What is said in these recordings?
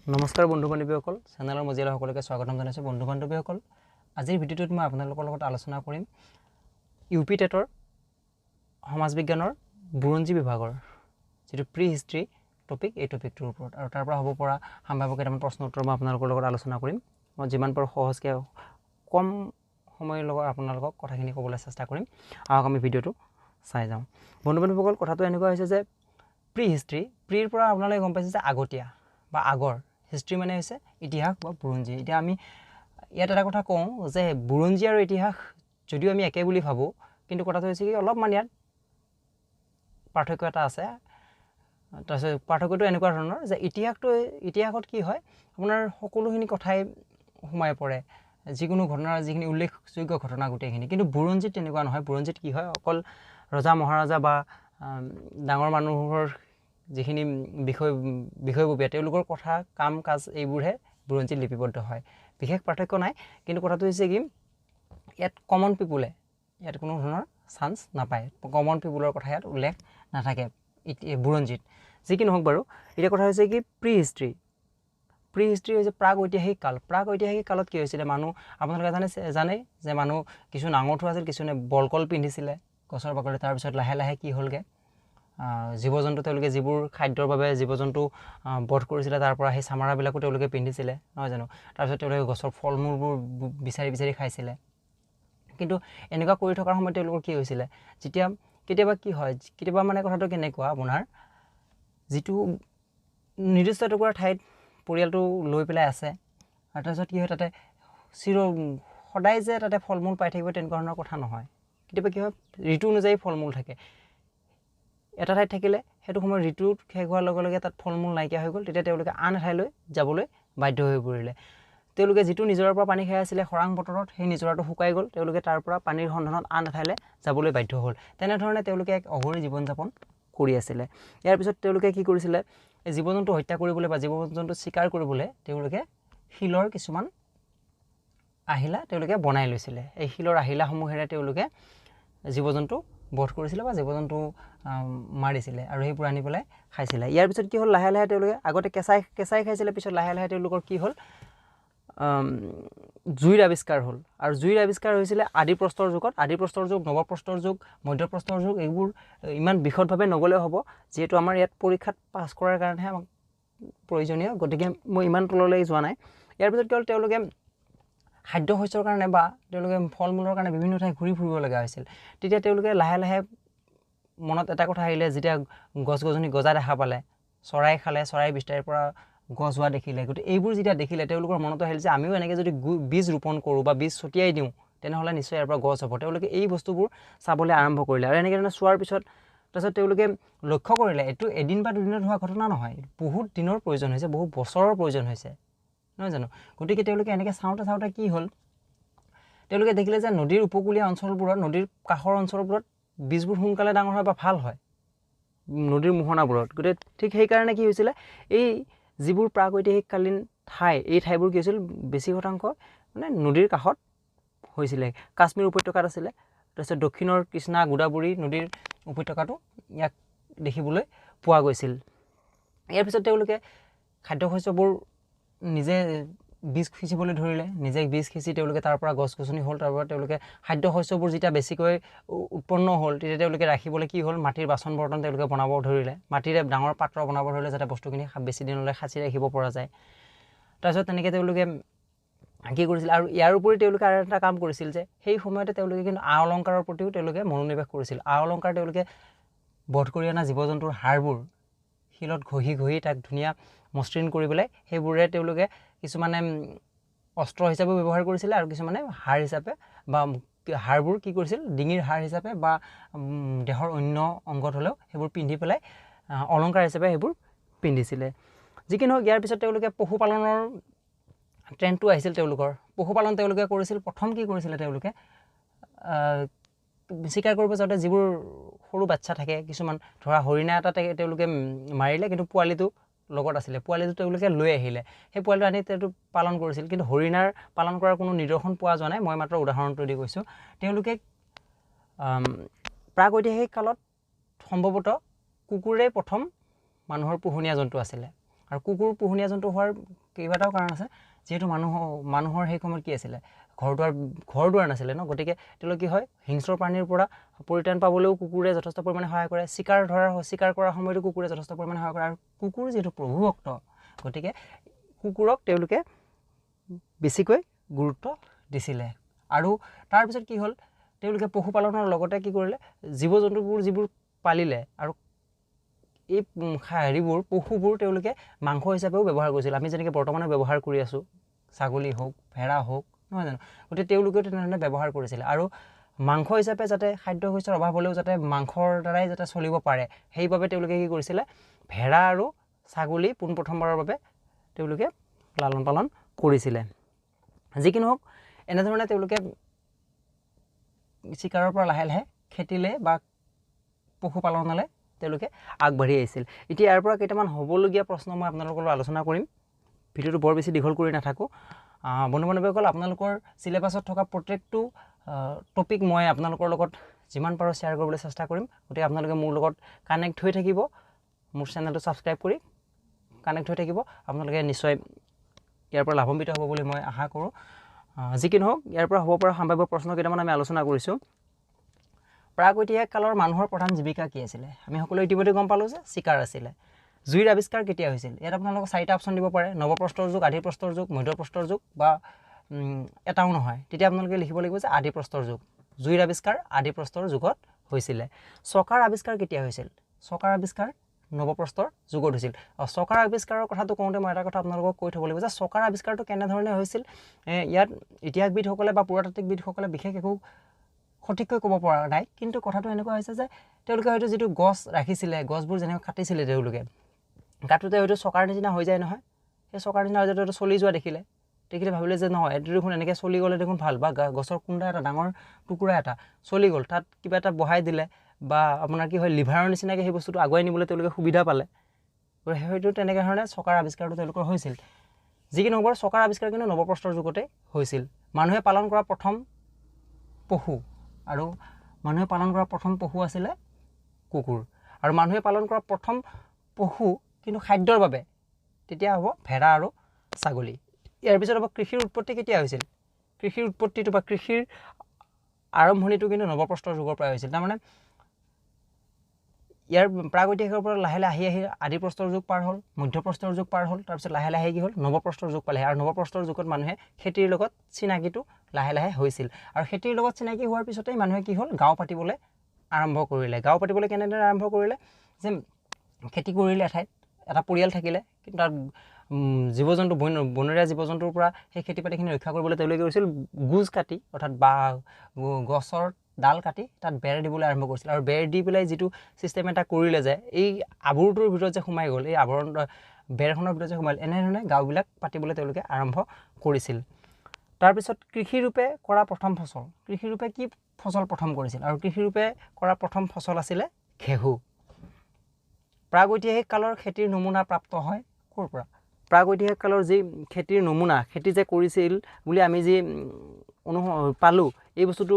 নমস্কাৰ বন্ধু বান্ধৱীসকল, চেনেলৰ মজিয়ালৈ সকলোকে স্বাগতম জনাইছোঁ। বন্ধু বান্ধৱীসকল, আজিৰ ভিডিঅ'টোত মই আপোনালোকৰ লগত আলোচনা কৰিম ইউ পি টেটৰ সমাজ বিজ্ঞানৰ বুৰঞ্জী বিভাগৰ যিটো প্ৰি হিষ্ট্ৰী টপিক, এই টপিকটোৰ ওপৰত আৰু তাৰ পৰা হ'ব পৰা সম্ভাৱ্য কেইটামান প্ৰশ্ন উত্তৰ মই আপোনালোকৰ লগত আলোচনা কৰিম। মই যিমান পাৰোঁ সহজকৈ কম সময়ৰ লগত আপোনালোকক কথাখিনি ক'বলৈ চেষ্টা কৰিম। আহক আমি ভিডিঅ'টো চাই যাওঁ। বন্ধু বান্ধৱীসকল, কথাটো এনেকুৱা হৈছে যে প্ৰি হিষ্ট্ৰী, প্ৰিৰ পৰা আপোনালোকে গম পাইছে যে আগতীয়া বা আগৰ, হিষ্ট্ৰী মানে হৈছে ইতিহাস বা বুৰঞ্জী। এতিয়া আমি ইয়াত এটা কথা কওঁ যে বুৰঞ্জী আৰু ইতিহাস যদিও আমি একে বুলি ভাবোঁ, কিন্তু কথাটো হৈছে কি অলপমান ইয়াত পাৰ্থক্য এটা আছে। তাৰপিছত পাৰ্থক্যটো এনেকুৱা ধৰণৰ যে ইতিহাসত কি হয়, আপোনাৰ সকলোখিনি কথাই সোমাই পৰে, যিকোনো ঘটনাৰ যিখিনি উল্লেখযোগ্য ঘটনা গোটেইখিনি। কিন্তু বুৰঞ্জীত তেনেকুৱা নহয়। বুৰঞ্জীত কি হয়, অকল ৰজা মহাৰজা বা ডাঙৰ মানুহৰ যিখিনি বিষয়ববীয়া তেওঁলোকৰ কথা, কাম কাজ এইবোৰহে বুৰঞ্জীত লিপিবদ্ধ হয়। বিশেষ পাৰ্থক্য নাই, কিন্তু কথাটো হৈছে কি ইয়াত কমন পিপুলে ইয়াত কোনো ধৰণৰ চান্স নাপায়। কমন পিপুলৰ কথা ইয়াত উল্লেখ নাথাকে বুৰঞ্জীত। যি কি নহওক বাৰু, এতিয়া কথা হৈছে কি প্ৰি হিষ্ট্ৰী। প্ৰি হিষ্ট্ৰী হৈছে প্ৰাগ ঐতিহাসিক কাল। প্ৰাগ ঐতিহাসিক কালত কি হৈছিলে, মানুহ আপোনালোকে জানে যে মানুহ কিছু নাঙঠো আছিল, কিছুমানে বলকল পিন্ধিছিলে গছৰ বাকলি। তাৰপিছত লাহে লাহে কি হ'লগৈ, জীৱ জন্তু তেওঁলোকে যিবোৰ খাদ্যৰ বাবে জীৱ জন্তু বধ কৰিছিলে তাৰ পৰা সেই চামৰাবিলাকো তেওঁলোকে পিন্ধিছিলে, নহয় জানো? তাৰপিছত তেওঁলোকে গছৰ ফল মূলবোৰ বিচাৰি বিচাৰি খাইছিলে। কিন্তু এনেকুৱা কৰি থকাৰ সময়ত তেওঁলোকৰ কি হৈছিলে, যেতিয়া কেতিয়াবা কি হয়, কেতিয়াবা মানে কথাটো কেনেকুৱা, আপোনাৰ যিটো নিৰ্দিষ্ট এটুকুৰা ঠাইত পৰিয়ালটো লৈ পেলাই আছে আৰু তাৰপিছত কি হয়, তাতে সদায় যে তাতে ফল মূল পাই থাকিব তেনেকুৱা ধৰণৰ কথা নহয়। কেতিয়াবা কি হয়, ঋতু অনুযায়ী ফল মূল থাকে। এটা ঠাইত থাকিলে সেইটো সময়ত ঋতু শেষ হোৱাৰ লগে লগে তাত ফল মূল নাইকিয়া হৈ গ'ল, তেতিয়া তেওঁলোকে আন এঠাইলৈ যাবলৈ বাধ্য হৈ পৰিলে। তেওঁলোকে যিটো নিজৰাৰ পৰা পানী খাই আছিলে খৰাং বতৰত, সেই নিজৰাটো শুকাই গ'ল, তেওঁলোকে তাৰ পৰা পানীৰ সন্ধানত আন এঠাইলৈ যাবলৈ বাধ্য হ'ল। তেনেধৰণে তেওঁলোকে এক অঘৰী জীৱন যাপন কৰি আছিলে। ইয়াৰ পিছত তেওঁলোকে কি কৰিছিলে, এই জীৱ জন্তু হত্যা কৰিবলৈ বা জীৱ জন্তু চিকাৰ কৰিবলৈ তেওঁলোকে শিলৰ কিছুমান আহিলা তেওঁলোকে বনাই লৈছিলে। এই শিলৰ আহিলাসমূহেৰে তেওঁলোকে জীৱ জন্তু বধ কৰিছিলে বা জীৱ জন্তু মাৰিছিলে আৰু সেইবোৰ আনি পেলাই খাইছিলে। ইয়াৰ পিছত কি হ'ল, লাহে লাহে তেওঁলোকে আগতে কেঁচাই খাইছিলে, পিছত লাহে লাহে তেওঁলোকৰ কি হ'ল, জুইৰ আৱিষ্কাৰ হ'ল। আৰু জুইৰ আৱিষ্কাৰ হৈছিলে আদি প্ৰস্তৰ যুগত। আদি প্ৰস্তৰ যুগ, নৱপ্ৰস্তৰ যুগ, মধ্যপ্ৰস্তৰ যুগ, এইবোৰ ইমান বিশদভাৱে নগ'লেও হ'ব, যিহেতু আমাৰ ইয়াত পৰীক্ষাত পাছ কৰাৰ কাৰণেহে আমাক প্ৰয়োজনীয়, গতিকে মই ইমান তললৈ যোৱা নাই। ইয়াৰ পিছত কি হ'ল, তেওঁলোকে খাদ্য শস্যৰ কাৰণে বা তেওঁলোকে ফল মূলৰ কাৰণে বিভিন্ন ঠাই ঘূৰি ফুৰিব লগা হৈছিল। তেতিয়া তেওঁলোকে লাহে লাহে মনত এটা কথা আহিলে, যেতিয়া গছ গছনি গজা দেখা পালে, চৰাই খালে, চৰাই বিস্তাৰিৰ পৰা গছ হোৱা দেখিলে, গতিকে এইবোৰ যেতিয়া দেখিলে তেওঁলোকৰ মনত আহিল যে আমিও এনেকৈ যদি বীজ ৰোপণ কৰোঁ বা বীজ ছটিয়াই দিওঁ তেনেহ'লে নিশ্চয় ইয়াৰ পৰা গছ হ'ব। তেওঁলোকে এই বস্তুবোৰ চাবলৈ আৰম্ভ কৰিলে আৰু এনেকৈ ধৰণে চোৱাৰ পিছত তাৰপিছত তেওঁলোকে লক্ষ্য কৰিলে এইটো এদিন বা দুদিনত হোৱা ঘটনা নহয়, বহুত দিনৰ প্ৰয়োজন হৈছে, বহু বছৰৰ প্ৰয়োজন হৈছে, নহয় জানো? গতিকে তেওঁলোকে এনেকৈ চাওঁতে চাওঁতে কি হ'ল, তেওঁলোকে দেখিলে যে নদীৰ উপকূলীয়া অঞ্চলবোৰত, নদীৰ কাষৰ অঞ্চলবোৰত বীজবোৰ সোনকালে ডাঙৰ হয় বা ভাল হয় নদীৰ মোহনাবোৰত। গতিকে ঠিক সেইকাৰণে কি হৈছিলে, এই যিবোৰ প্ৰাগৈতিহাসিককালীন ঠাই, এই ঠাইবোৰ কি হৈছিল, বেছি শতাংশ মানে নদীৰ কাষত হৈছিলে। কাশ্মীৰ উপত্যকাত আছিলে, তাৰপিছত দক্ষিণৰ কৃষ্ণা গোদাবৰী নদীৰ উপত্যকাটো ইয়াক দেখিবলৈ পোৱা গৈছিল। ইয়াৰ পিছত তেওঁলোকে খাদ্য শস্যবোৰ নিজে বীজ সিঁচিবলৈ ধৰিলে, নিজে বীজ সিঁচি তেওঁলোকে তাৰ পৰা গছ গছনি হ'ল। তাৰ পৰা তেওঁলোকে খাদ্য শস্যবোৰ যেতিয়া বেছিকৈ উৎপন্ন হ'ল, তেতিয়া তেওঁলোকে ৰাখিবলৈ কি হ'ল, মাটিৰ বাচন বৰ্তন তেওঁলোকে বনাব ধৰিলে, মাটিৰে ডাঙৰ পাত্ৰ বনাব ধৰিলে, যাতে বস্তুখিনি বেছি দিনলৈ সাঁচি ৰাখিব পৰা যায়। তাৰপিছত তেনেকৈ তেওঁলোকে কি কৰিছিল, আৰু ইয়াৰ উপৰি তেওঁলোকে আৰু এটা কাম কৰিছিল যে সেই সময়তে তেওঁলোকে কিন্তু আ অলংকাৰৰ প্ৰতিও তেওঁলোকে মনোনিৱেশ কৰিছিল। আ অলংকাৰ তেওঁলোকে বধ কৰি অনা জীৱ জন্তুৰ হাড়বোৰ শিলত ঘঁহি ঘঁহি তাক ধুনীয়া মসৃণ কৰি পেলাই সেইবোৰে তেওঁলোকে কিছুমানে অস্ত্ৰ হিচাপেও ব্যৱহাৰ কৰিছিলে আৰু কিছুমানে হাড় হিচাপে বা হাড়বোৰ কি কৰিছিল, ডিঙিৰ হাড় হিচাপে বা দেহৰ অন্য অংগত হ'লেও সেইবোৰ পিন্ধি পেলাই অলংকাৰ হিচাপে সেইবোৰ পিন্ধিছিলে। যি কি নহওক, ইয়াৰ পিছত তেওঁলোকে পশুপালনৰ ট্ৰেণ্ডটো আহিছিল। তেওঁলোকৰ পশুপালন তেওঁলোকে কৰিছিল। প্ৰথম কি কৰিছিলে তেওঁলোকে, চিকাৰ কৰিব যাওঁতে যিবোৰ সৰু বাচ্ছা থাকে, কিছুমান ধৰা হৰিণা এটা তেওঁলোকে মাৰিলে, কিন্তু পোৱালিটো লগত আছিলে, পোৱালিটো তেওঁলোকে লৈ আহিলে, সেই পোৱালিটো আনি তেওঁটো পালন কৰিছিল। কিন্তু হৰিণাৰ পালন কৰাৰ কোনো নিদৰ্শন পোৱা যোৱা নাই, মই মাত্ৰ উদাহৰণটো দি কৈছোঁ। তেওঁলোকে প্ৰাগৈতিহাসিক কালত সম্ভৱতঃ কুকুৰেই প্ৰথম মানুহৰ পোহনীয়া জন্তু আছিলে। আৰু কুকুৰ পোহনীয়া জন্তু হোৱাৰ কেইবাটাও কাৰণ আছে। যিহেতু মানুহৰ সেই সময়ত কি আছিলে, ঘৰ দুৱাৰ নাছিলে ন, গতিকে তেওঁলোক কি হয়, হিংস্ৰ প্ৰাণীৰ পৰা পৰিত্ৰাণ পাবলৈও কুকুৰে যথেষ্ট পৰিমাণে সহায় কৰে। চিকাৰ কৰাৰ সময়তো কুকুৰে যথেষ্ট পৰিমাণে সহায় কৰে। আৰু কুকুৰ যিহেতু প্ৰভুভক্ত, গতিকে কুকুৰক তেওঁলোকে বেছিকৈ গুৰুত্ব দিছিলে। আৰু তাৰপিছত কি হ'ল, তেওঁলোকে পশুপালনৰ লগতে কি কৰিলে, জীৱ জন্তুবোৰ যিবোৰ পালিলে আৰু এই হেৰিবোৰ পশুবোৰ তেওঁলোকে মাংস হিচাপেও ব্যৱহাৰ কৰিছিল। আমি যেনেকৈ বৰ্তমানে ব্যৱহাৰ কৰি আছোঁ, ছাগলী হওক, ভেড়া হওক, নহয় জানো? গতিকে তেওঁলোকেও তেনেধৰণে ব্যৱহাৰ কৰিছিলে। আৰু মাংস হিচাপে যাতে খাদ্য শস্যৰ অভাৱ হ'লেও যাতে মাংসৰ দ্বাৰাই যাতে চলিব পাৰে, সেইবাবে তেওঁলোকে কি কৰিছিলে, ভেড়া আৰু ছাগলী পোনপ্ৰথমবাৰৰ বাবে তেওঁলোকে লালন পালন কৰিছিলে। যি কি নহওক, এনেধৰণে তেওঁলোকে চিকাৰৰ পৰা লাহে লাহে খেতিলৈ বা পশুপালনলৈ তেওঁলোকে আগবাঢ়ি আহিছিল। এতিয়া ইয়াৰ পৰা কেইটামান হ'বলগীয়া প্ৰশ্ন মই আপোনালোকৰ লগত আলোচনা কৰিম। ভিডিঅ'টো বৰ বেছি দীঘল কৰি নাথাকোঁ। বন্ধু বান্ধৱীসকল, আপোনালোকৰ চিলেবাছত থকা প্ৰত্যেকটো টপিক মই আপোনালোকৰ লগত যিমান পাৰোঁ শ্বেয়াৰ কৰিবলৈ চেষ্টা কৰিম। গতিকে আপোনালোকে মোৰ লগত কানেক্ট হৈ থাকিব, মোৰ চেনেলটো ছাবস্ক্ৰাইব কৰি কানেক্ট হৈ থাকিব। আপোনালোকে নিশ্চয় ইয়াৰ পৰা লাভান্বিত হ'ব বুলি মই আশা কৰোঁ। যি কি নহওক, ইয়াৰ পৰা হ'ব পৰা সম্ভাৱ্য প্ৰশ্ন কেইটামান আমি আলোচনা কৰিছোঁ। প্ৰাগৈতিহাসিক কালৰ মানুহৰ প্ৰধান জীৱিকা কি আছিলে? আমি সকলোৱে ইতিমধ্যে গম পালোঁ যে চিকাৰ আছিলে। জুইৰ আৱিষ্কাৰ কেতিয়া হৈছিল? ইয়াত আপোনালোকক চাৰিটা অপশ্যন দিব পাৰে, নৱপ্ৰস্তৰ যুগ, আদিপ্ৰস্তৰ যুগ, মধ্যপ্ৰস্তৰ যুগ বা এটাও নহয়। তেতিয়া আপোনালোকে লিখিব লাগিব যে আদিপ্ৰস্তৰ যুগ। জুইৰ আৱিষ্কাৰ আদিপ্ৰস্তৰ যুগত হৈছিলে। চকাৰ আৱিষ্কাৰ কেতিয়া হৈছিল? চকাৰ আৱিষ্কাৰ নৱপ্ৰস্তৰ যুগত হৈছিল। চকাৰ আৱিষ্কাৰৰ কথাটো কওঁতে মই এটা কথা আপোনালোকক কৈ থ'ব লাগিব যে চকাৰ আৱিষ্কাৰটো কেনেধৰণে হৈছিল, ইয়াত ইতিহাসবিদসকলে বা পুৰাতাত্ত্বিকবিদসকলে বিশেষ একো সঠিককৈ ক'ব পৰা নাই। কিন্তু কথাটো এনেকুৱা হৈছে যে তেওঁলোকে হয়তো যিটো গছ ৰাখিছিলে, গছবোৰ যেনেকৈ কাটিছিলে, তেওঁলোকে কাটোতে হয়তো চকাৰ নিচিনা হৈ যায় নহয়, সেই চকাৰ নিচিনা হৈ যাওঁতে হয়তো চলি যোৱা দেখিলে ভাবিলে যে নহয়, এইটো দেখোন এনেকৈ চলি গ'লে দেখোন ভাল, বা গছৰ কুন্দা এটা ডাঙৰ টুকুৰা এটা চলি গ'ল, তাত কিবা এটা বহাই দিলে বা আপোনাৰ কি হয়, লিভাৰৰ নিচিনাকৈ সেই বস্তুটো আগুৱাই নিবলৈ তেওঁলোকে সুবিধা পালে। হয়তো তেনেকৈ ধৰণে চকাৰ আৱিষ্কাৰটো তেওঁলোকৰ হৈছিল। যি কি নহওক, চকাৰ আৱিষ্কাৰ কিন্তু নৱপ্ৰস্তৰ যুগতে হৈছিল। মানুহে পালন কৰা প্ৰথম পশু, আৰু মানুহে পালন কৰা প্ৰথম পশু আছিলে কুকুৰ। আৰু মানুহে পালন কৰা প্ৰথম পশু কিন্তু খাদ্যৰ বাবে তেতিয়া হ'ব ভেড়া আৰু ছাগলী। ইয়াৰ পিছত হ'ব কৃষিৰ উৎপত্তি কেতিয়া হৈছিল? কৃষিৰ উৎপত্তিটো বা কৃষিৰ আৰম্ভণিটো কিন্তু নৱপ্ৰস্তৰ যুগৰ পৰাই হৈছিল। তাৰমানে ইয়াৰ প্ৰাগৈতিহাসিকৰ পৰা লাহে লাহে আহি আহি আদিপ্ৰস্তৰ যুগ পাৰ হ'ল, মধ্যপ্ৰস্তৰ যুগ পাৰ হ'ল, তাৰপিছত লাহে লাহে কি হ'ল, নৱপ্ৰস্তৰ যুগ পালেহি। আৰু নৱপ্ৰস্তৰ যুগত মানুহে খেতিৰ লগত চিনাকিটো লাহে লাহে হৈছিল। আৰু খেতিৰ লগত চিনাকি হোৱাৰ পিছতেই মানুহে কি হ'ল, গাঁও পাতিবলৈ আৰম্ভ কৰিলে। গাঁও পাতিবলৈ কেনেদৰে আৰম্ভ কৰিলে, যে খেতি কৰিলে এঠাইত এটা পৰিয়াল থাকিলে, কিন্তু তাত জীৱ জন্তু, বনৰীয়া জীৱ জন্তুৰ পৰা সেই খেতি বাতিখিনি ৰক্ষা কৰিবলৈ তেওঁলোকে কৰিছিল গোজ কাটি, অৰ্থাৎ বাঁহ গছৰ ডাল কাটি তাত বেৰ দিবলৈ আৰম্ভ কৰিছিল। আৰু বেৰ দি পেলাই যিটো ছিষ্টেম এটা কৰিলে যে এই আৱৰটোৰ ভিতৰত যে সোমাই গ'ল, এই আৱৰণ বেৰখনৰ ভিতৰত যে সোমাল, এনেধৰণে গাঁওবিলাক পাতিবলৈ তেওঁলোকে আৰম্ভ কৰিছিল। তাৰপিছত কৃষিৰূপে কৰা প্ৰথম ফচল, কৃষিৰূপে কি ফচল প্ৰথম কৰিছিল? আৰু কৃষিৰূপে কৰা প্ৰথম ফচল আছিলে ঘেঁহু। প্ৰাগৈতিহাসিক কালৰ খেতিৰ নমুনা প্ৰাপ্ত হয় ক'ৰ পৰা? প্ৰাগৈতিহাসিক কালৰ যি খেতিৰ নমুনা, খেতি যে কৰিছিল বুলি আমি যি পালোঁ, এই বস্তুটো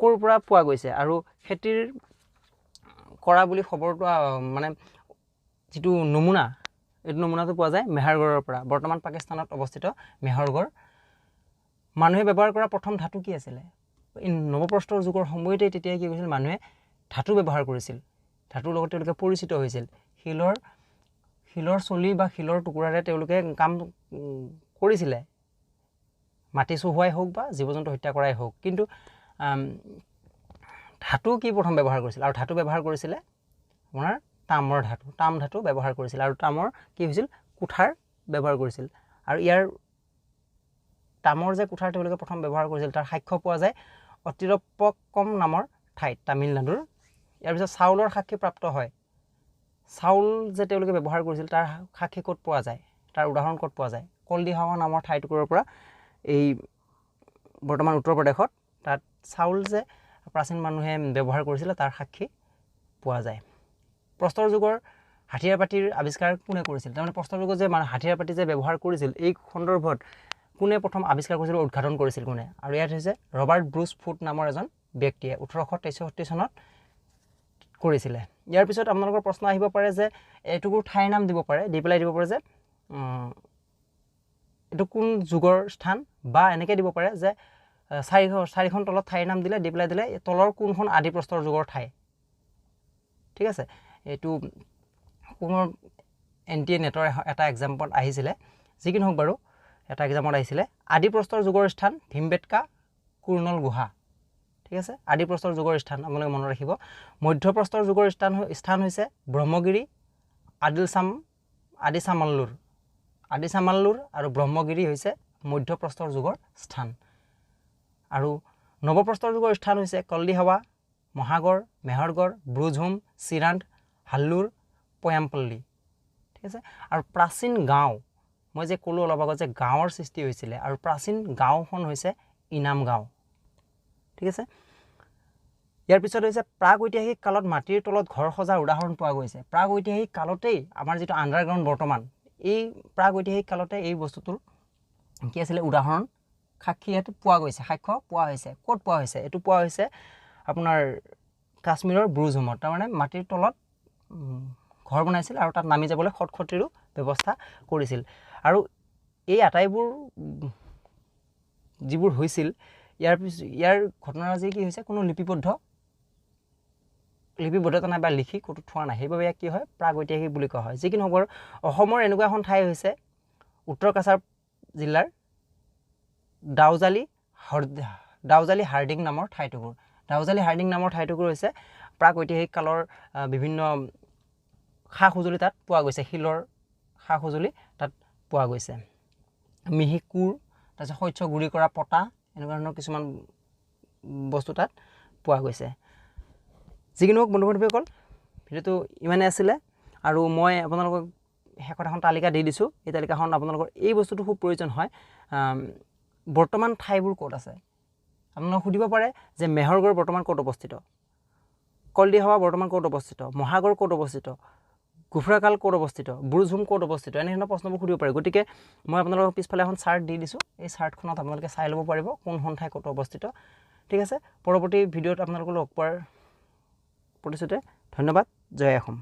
ক'ৰ পৰা পোৱা গৈছে? আৰু খেতিৰ কৰা বুলি খবৰটো মানে যিটো নমুনা, এইটো নমুনাটো পোৱা যায় মেহৰগড়ৰ পৰা, বৰ্তমান পাকিস্তানত অৱস্থিত মেহৰগড়। মানুহে ব্যৱহাৰ কৰা প্ৰথম ধাতু কি আছিলে? এই নৱপ্ৰস্তৰ যুগৰ সময়তেই তেতিয়া কি কৰিছিল, মানুহে ধাতু ব্যৱহাৰ কৰিছিল। ধাতুৰ লগত তেওঁলোকে পৰিচিত হৈছিল। শিলৰ চলি বা শিলৰ টুকুৰাৰে তেওঁলোকে কাম কৰিছিলে, মাটি চহোৱাই হওক বা জীৱ জন্তু হত্যা কৰাই হওক। কিন্তু ধাতু কি প্ৰথম ব্যৱহাৰ কৰিছিল? আৰু ধাতু ব্যৱহাৰ কৰিছিলে আপোনাৰ তামৰ ধাতু, তাম ধাতু ব্যৱহাৰ কৰিছিল। আৰু তামৰ কি হৈছিল, কুঠাৰ ব্যৱহাৰ কৰিছিল। আৰু ইয়াৰ তামৰ যে কুঠাৰ তেওঁলোকে প্ৰথম ব্যৱহাৰ কৰিছিল তাৰ সাক্ষ্য পোৱা যায় অতিৰপক্কম নামৰ ঠাইত, তামিলনাডুৰ। ইয়াৰ পিছত চাউলৰ সাক্ষী প্ৰাপ্ত হয়। চাউল যে তেওঁলোকে ব্যৱহাৰ কৰিছিল তাৰ সাক্ষী ক'ত পোৱা যায়, তাৰ উদাহৰণ ক'ত পোৱা যায়? কলদিহাৱা নামৰ ঠাইটুকুৰৰ পৰা, এই বৰ্তমান উত্তৰ প্ৰদেশত, তাত চাউল যে প্ৰাচীন মানুহে ব্যৱহাৰ কৰিছিলে তাৰ সাক্ষী পোৱা যায়। প্ৰস্তৰ যুগৰ হাথিয়াৰ পাতিৰ আৱিষ্কাৰ কোনে কৰিছিল? তাৰমানে প্ৰস্তৰ যুগত যে হাথিয়াৰ পাতি যে ব্যৱহাৰ কৰিছিল, এই সন্দৰ্ভত কোনে প্ৰথম আৱিষ্কাৰ কৰিছিল, উদ্ঘাটন কৰিছিল কোনে? আৰু ইয়াত হৈছে ৰবাৰ্ট ব্ৰুচ ফুট নামৰ এজন ব্যক্তিয়ে 1863 চনত কৰিছিলে। ইয়াৰ পিছত আপোনালোকৰ প্ৰশ্ন আহিব পাৰে যে এইটুকুৰ ঠাইৰ নাম দিব পাৰে, দি পেলাই দিব পাৰে যে এইটো কোন যুগৰ স্থান, বা এনেকৈ দিব পাৰে যে চাৰিখন তলত ঠাইৰ নাম দিলে, দি পেলাই দিলে তলৰ কোনখন আদি প্ৰস্তৰ যুগৰ ঠাই। ঠিক আছে, এইটো কোনো এন টি এ নেটৰ এটা এক্সামত আহিছিলে, যি কি নহওক বাৰু এটা এক্সামত আহিছিলে। আদি প্ৰস্তৰ যুগৰ স্থান ভীমবেটকা কুৰ্ণল গুহা। ঠিক আছে, আদি প্ৰস্তৰ যুগৰ স্থান আপোনালোকে মনত ৰাখিব। মধ্যপ্ৰস্তৰ যুগৰ স্থান হৈছে ব্ৰহ্মগিৰি, আদিচামাল্লুৰ। আদিচামাল্লুৰ আৰু ব্ৰহ্মগিৰি হৈছে মধ্যপ্ৰস্তৰ যুগৰ স্থান। আৰু নৱপ্ৰস্তৰ যুগৰ স্থান হৈছে কল্লিহাৱা, মহাগড়, মেহৰগড়, ব্ৰুজহুম, চিৰাণ্ড, হাল্লুৰ, পয়ামপল্লী। ঠিক আছে, আৰু প্ৰাচীন গাঁও, মই যে ক'লোঁ অলপ আগত যে গাঁৱৰ সৃষ্টি হৈছিলে, আৰু প্ৰাচীন গাঁওখন হৈছে ইনাম গাঁও। ঠিক আছে, ইয়াৰ পিছত হৈছে প্ৰাগ ঐতিহাসিক কালত মাটিৰ তলত ঘৰ সজাৰ উদাহৰণ পোৱা গৈছে। প্ৰাগ ঐতিহাসিক কালতেই আমাৰ যিটো আণ্ডাৰগ্ৰাউণ্ড বৰ্তমান, এই প্ৰাগ ঐতিহাসিক কালতে এই বস্তুটোৰ কি আছিলে উদাহৰণ সাক্ষী ইয়াত পোৱা গৈছে, সাক্ষ্য পোৱা হৈছে। ক'ত পোৱা হৈছে? এইটো পোৱা হৈছে আপোনাৰ কাশ্মীৰৰ ব্ৰুজহুমত। তাৰমানে মাটিৰ তলত ঘৰ বনাইছিল আৰু তাত নামি যাবলৈ খটখটিৰো ব্যৱস্থা কৰিছিল। আৰু এই আটাইবোৰ যিবোৰ হৈছিল ইয়াৰ ঘটনাৰাজি কি হৈছে, কোনো লিপিবদ্ধতা নাই বা লিখি ক'তো থোৱা নাই, সেইবাবে ইয়াক কি হয় প্ৰাগ ঐতিহাসিক বুলি কোৱা হয়। যি কি নহওক বাৰু অসমৰ এনেকুৱা এখন ঠাই হৈছে উত্তৰ কাছাৰ জিলাৰ দাউজালি হাৰ্ডিং নামৰ ঠাইটুকুৰ। দাউজালি হাৰ্ডিং নামৰ ঠাইটুকুৰ হৈছে প্ৰাগ ঐতিহাসিক কালৰ বিভিন্ন সা সঁজুলি তাত পোৱা গৈছে, শিলৰ সা সঁজুলি তাত পোৱা গৈছে, মিহি কোৰ, তাৰপিছত শস্য গুড়ি কৰা পতা, এনেকুৱা ধৰণৰ কিছুমান বস্তু তাত পোৱা গৈছে। যি কি নহওক বন্ধু বান্ধৱীসকল, ভিডিঅ'টো ইমানেই আছিলে আৰু মই আপোনালোকক শেষত এখন তালিকা দি দিছোঁ। এই তালিকাখন আপোনালোকৰ এই বস্তুটো খুব প্ৰয়োজন হয়। বৰ্তমান ঠাইবোৰ ক'ত আছে আপোনালোক সুধিব পাৰে যে মেহৰগড় বৰ্তমান ক'ত অৱস্থিত, কলদিহাৱা বৰ্তমান ক'ত অৱস্থিত, মহাগড় ক'ত অৱস্থিত, গুফৰাকাল ক'ত অৱস্থিত, বুৰুজহুম ক'ত অৱস্থিত, এনেধৰণৰ প্ৰশ্নবোৰ সুধিব পাৰে। গতিকে মই আপোনালোকক পিছফালে এখন চাৰ্ট দি দিছোঁ, এই চাৰ্টখনত আপোনালোকে চাই ল'ব পাৰিব কোনখন ঠাই ক'ত অৱস্থিত। ঠিক আছে, পৰৱৰ্তী ভিডিঅ'ত আপোনালোকক লগ পোৱাৰ প্ৰতিশ্ৰুতিৰে ধন্যবাদ। জয় অসম।